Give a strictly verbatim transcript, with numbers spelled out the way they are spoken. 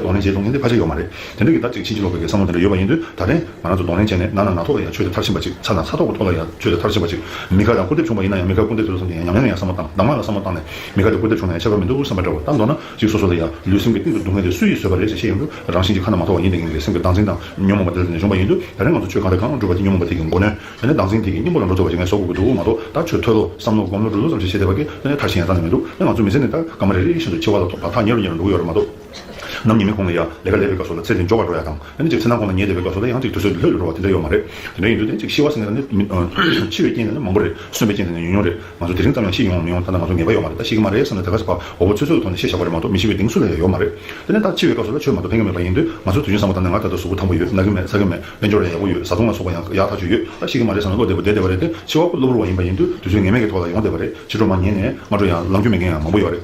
ཡང་གདོང་ལེན་བྱེད་ཐུབ་མཁན་དེ་ཕལ་ཆེར་ཡོད་མ་རེད། དེ་འདྲ་གི་ད་ཅིག་ཕྱིན་ཅི་ལོག་པའི་གི་བསམ་བློ་དེ་འདྲ་ཡོད་པ་ཡིན་དུས། ད་རེས་ང་རང་ཚོ་གདོང་ལེན་བྱས་ནས་ནང་ན་ནང་ཐོག་ལ་ཡང་ཆོས་དེ་མཐར་ཕྱིན་པ་ཅིག་ཚ་ན་ཚ་ཐོག་གི་ཐོག་ལ་ཡང་ཆོས་དེ་མཐར་ཕྱིན་པ་ཅིག་མི་ཁ་དང་སྐུར་འདེབས་བྱུང་བ་ཡིན་ན་ཡང་མི་ཁ་སྐུར་འདེབས་དེ་ཚོ་བསམ་དེ་ཡང་ཉམས་ཉམས་ཡང་བསམ་བློ་བཏང་། དྭངས་མ་ལ་བསམ་བློ་བཏང་ནས་མི་ཁ་དེ་སྐུར་འདེབས་བྱུང་ན་ཡང་ཁྱད་པར་མི་འདུག་བསམ་པ་འདྲ་བོ། ད་མདོར་ན་ཅིག་སོ་སོ་ལ་ཡང་ལུས་སེམས་ཀྱི་གཏིང་དུ་སྡུག་བསྔལ་དེ་སུ་ཡིས་བཟོས་པ་རེད་ཟེར་བཤད་ཡོང་དུས། རང་བཞིན་གྱིས་ཁ་ན་ མ་ཐོབ་པ་ཡིན། དེ་ངེད་ཀྱི་སེམས་ཀྱི་བདག་འཛིན་དང་ཉོན་མོངས་པ་དེ་ལ་བརྟེན་ནས་བྱུང་བ་ཡིན་དུས། ད་རེས་ང་ཚོ་ཆོས་གང་དང་གང་སྒྲུབ་པ་དེ་ཉོན་མོངས་པ་དེ་གི་མགོ་གནོན། དེ་ནས་བདག་འཛིན་དེ་གི་སྙིང་པོ་ལ་འགྲོ་ཐུབ་པ་ཞིག་ངས་བཟོ་དགོས་ཀྱི་འདུག་མ་གཏོགས། ད་ཆོས་ཐོས་ལོ་བསམ་ལོ་སྒོམ་ལོ་སྒྲུབ་ལོ་ཙམ་ཞིག་བྱས་བསྡད་པ་གིས་དེ་ནས་མཐར་ཕྱིན་ཡང་རྩ་ནས་མི་འདུག་ང་ཚོ་མི་ཚེ་ནི་ད་སྐར་མ་རེ་རེ་བཞིན་དུ་འཆི་བ་ལ་ཐོག་ཐག་ཉེ་རུ་ཉེ་རུ་འགྲོ་གི་ཡོད་རེད་མ་གཏོགས། ནམ་ཉི་མའི་གུང་ལ་ཡ་ལས་ཀ་ལས་པའི་སྐབས་སུ་ལ་ཚེ་འདི་འཇོག་པར་འགྲོ་ཡ་དང་། ཨ་ནི་ཅིག་ཚེ་ནང་གོང་ལ་ཉལ་བསྡད་པའི་སྐབས་སུ་ལ་ཡང་ཅིག་དུས་ཚོད་ལྷོད་ལྷོད་འགྲོ་བ་དེ་འདྲ་ཡོད་མ་རེད། དེ་འདྲ་ཡིན་དུས་དེ་ཅིག་ཤི་བ་ཟེར་ན་ནི་མི་འཆི་བའི་རྐྱེན་དེ་ནི་མང་པོ་རེད། གསོན་པའི་རྐྱེན་དེ་ནི་ཉུང་ཉུང་རེད། ང་ཚོ་དེ་རིང་ཙམ་ཡང་ཤི་ཡོང་མི་ཡོང་ད་ལྟ་ང་ཚོ་ངེས་པ་ཡོད་མ་རེད། ད་ཤི་གི་མ་རེད་བསམ་ནས་དེ་ག་ཟེར་བ་འོ་བོ་ཚོད་ཚོད་ཐོག་ནས་ཤི་བཞག་པ་རེད་མ་གཏོགས། མི་ཤི་བའི་གདེང་སུ་ལ་ཡང་ཡོད་མ་རེད། དེ་ནས་ད་འཆི་བའི་སྐབས་སུ་ལ་ཆོས་མ་གཏོགས་ཕན་གྱི་མེད་པ་ཡིན་དུས། ང་ཚོ་དུས་རྒྱུན་བསམ་བློ་བཏང་ན་ང་ད་ལྟ་གཟུགས་པོ་ཐང་པོ་ཡོད། ན་གི་མེད། ཟ་གི་མེད། དཔལ་འབྱོར་ཡག་པོ་ཡོད། བཟའ་བཏུང་ལ་སོགས་པ་ཡང་ཡག་ཐག་ཆོད་ཡོད། ད་ཤི་གི་མ་རེད་བསམ་ནས་བློ་བདེ་པོ་བསྡད་བསྡད་པ་རེད་དེ། འཆི་བ་ཁོ་གློ་བུར་བ་ཡིན་པ་ཡིན་དུས་དུས་ཚོད་ངེས་མེད་ཀྱི་ཐོག་ལ་ཡོང་བསྡད་པ་རེད། ཕྱི་དྲོ་མ་ཉལ་ནས་སྔ་དྲོ་ཡང་ལངས་རྒྱུ་མེད་མཁན་ཡང་མང་པོ་ཡོད་རེད།